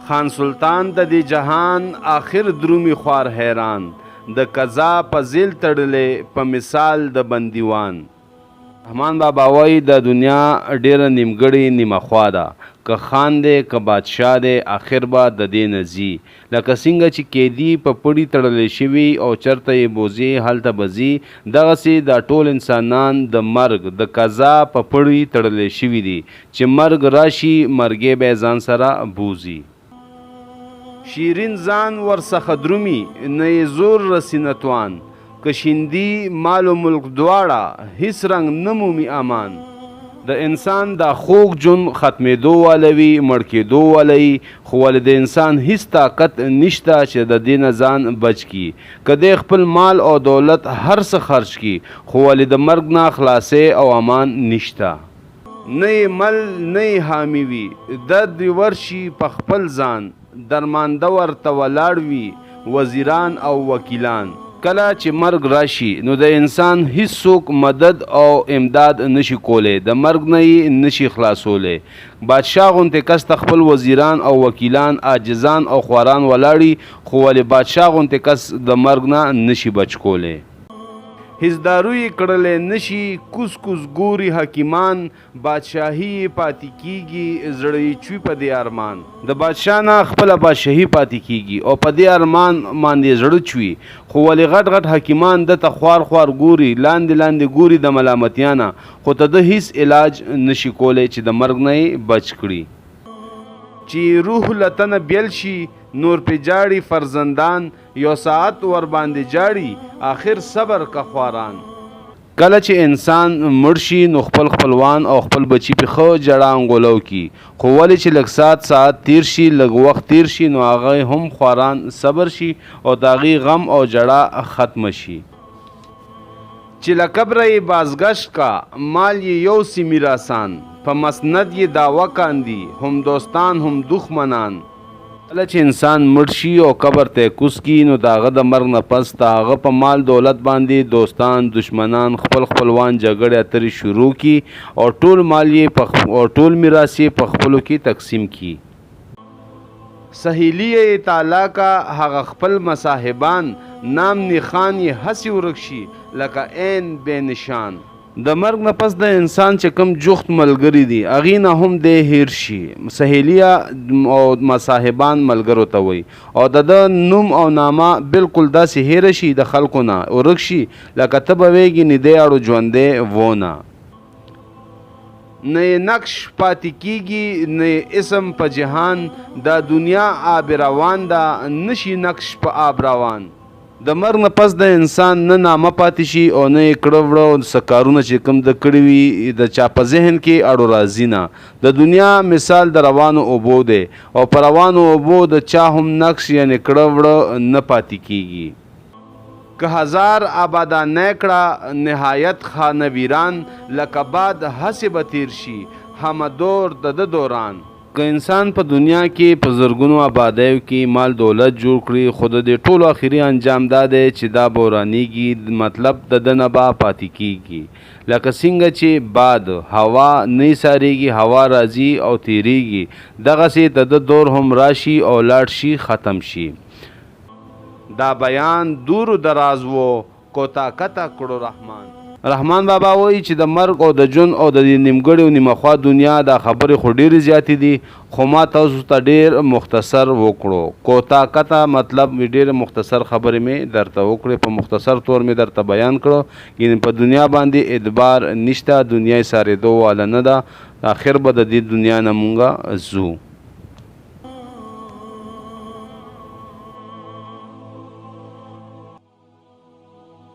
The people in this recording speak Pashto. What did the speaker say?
خان سلطان د دې جهان اخر درومي خوار حیران د قضا په ځېل تړلی په مثال د بندیوان. رحمان بابا وایي دا دنیا ډېره نیمګړې نیمه خوا ده، که خان دی که بادشاه دی اخر به د دې نه ځي، لکه څنګه چې قیدي په پړي تړلی شوي او چرته یې بوځې هلته به ځي، دغسې دا ټول انسانان د مرګ، د قضا، په پړي تړلی شوي دي، چې مرګ راشي مرګی به یې ځان سره بوځي. شیرین ځان ورڅخه درومي نه یې زور رسي نه توان، که شیندي مال و ملک دواړه هیڅ رنګ نه مومي امان. د انسان دا خوږ ژوند ختمېدو واله وي، مړ کېدو واله يي، خو ولې د انسان هیڅ طاقت نشته چې د دې نه ځان بچ کړي. که دی خپل مال او دولت هر څه خرچ کړي، خو ولې د مرګ نه خلاصی او امان نشته. نه یې مل نه یې حامي وي، درد یې ورشي په خپل ځان، درمانده ورته ولاړ وي وزیران او وکیلان. کله چې مرګ راشي نو د انسان هیڅوک مدد او امداد نشي کولی، د مرګ نه یې نشي خلاصولی. بادشاه غونتې کس ته خپل وزیران او وکیلان عاجزان او خواران ولاړي، خو ولې بادشاه غونتې کس د مرګ نه نشي بچ کولی. هیڅ دارو یې کړلی نشي، کوز کوز ګوري حکیمان، بادشاهي یې پاتې کیږي، زړه یې چوي په دې ارمان. د بادشاه نه خپله بادشاهي پاتې کیږي او په دې ارمان باندې زړه چوي، خو ولې غټ غټ حکیمان ده ته خوار خوار ګوري، لاندې لاندې ګوري د ملامتیا نه، خو ته ده هیڅ علاج نشي کولی چې د مرګ نه یې بچ کړي. چې یې روح له تنه بیل شي، نور پې ژاړي فرزندان، یو ساعت ورباندې ژاړي، اخر صبر که خواران. کله چې انسان مړ شي نو خپل خپلوان او خپل بچي پې ښه ژړا انګولا وکړي، خو ولې چې لږ ساعت ساعت تېر شي، لږ وخت تېر شي نو هغه هم خواران صبر شي او د هغوی غم او ژړا ختمه شي. چې له قبره یې بازګشت کا، مال یې یوسي میراثان، په مسند یې دعوه کاندي، هم دوستان هم دښمنان. کله چې انسان مړ شي او قبر ته یې کوز کړي نو د هغه د مرګ نه پس د هغه په مال دولت باندې دوستان، دښمنان، خپل خپلوان جګړې اترې شروع کړي او ټول مال یې په او ټول میراث یې په خپلو کې تقسیم کړي. سهیلیه یې تالا کا هغه خپل مصاحبان، نام نښان یې هسې ورک شي لکه عین بې نشان. د مرګ نه پس د انسان چې کوم جوخت ملګري دي هغې نه هم دی هیر شي. سهیلیه او مصاحبان ملګرو ته وایي او د ده نوم او نامه بالکل داسې هیره شي د خلکو نه ورک شي لکه ته به وایې ګینې دی اړو ژوندی وو نه. نه یې نقش پاتې کیږي نه یې اسم په جهان، دا دنیا آب روان ده نشي نقش په آب روان. د مرګ نه پس د انسان نه نامه پاتې شي او نه یې کړه وړه او څه کارونه چې کوم ده کړي وي د چا په ذهن کې اړو راځي نه. د دنیا مثال د روانو اوبو دی او په روانو اوبو د چا هم نقش یعنې کړه وړه نه پاتې کیږي. که هزار آبادانۍ کړه نهایت خانه ویران، لکه باد هسې به تیر شي همه دور د ده دوران. که انسان په دنیا کې په زرګونو آبادیو کې مال دولت جوړ کړي خو د دې ټولو اخري انجام دا دی چې دا به ورانیږي مطلب د ده نه به پاتې کیږي لکه څنګه چې باد، هوا، نه ایساریږي هوا راځي او تیریږي دغسې د ده دور هم راشي او لاړ شي ختم شي. دا بیان دور و دراز وو کوتا کته کړو رحمان. رحمان بابا وایي چې د مرګ او د ژوند او د دې نیمګړې او نیمه خوا دنیا دا خبرې خو ډېرې زیاتې دي خو ما تاسو ته ډېر مختصر وکړو کوتا کته مطلب مې ډېرې مختصر خبرې مې درته وکړې په مختصر طور مې درته بیان کړو ګینې په دنیا باندې ادبار نشته دنیا ایسارېدو واله نه ده اخر به د دې دنیا نه مونږ ځو.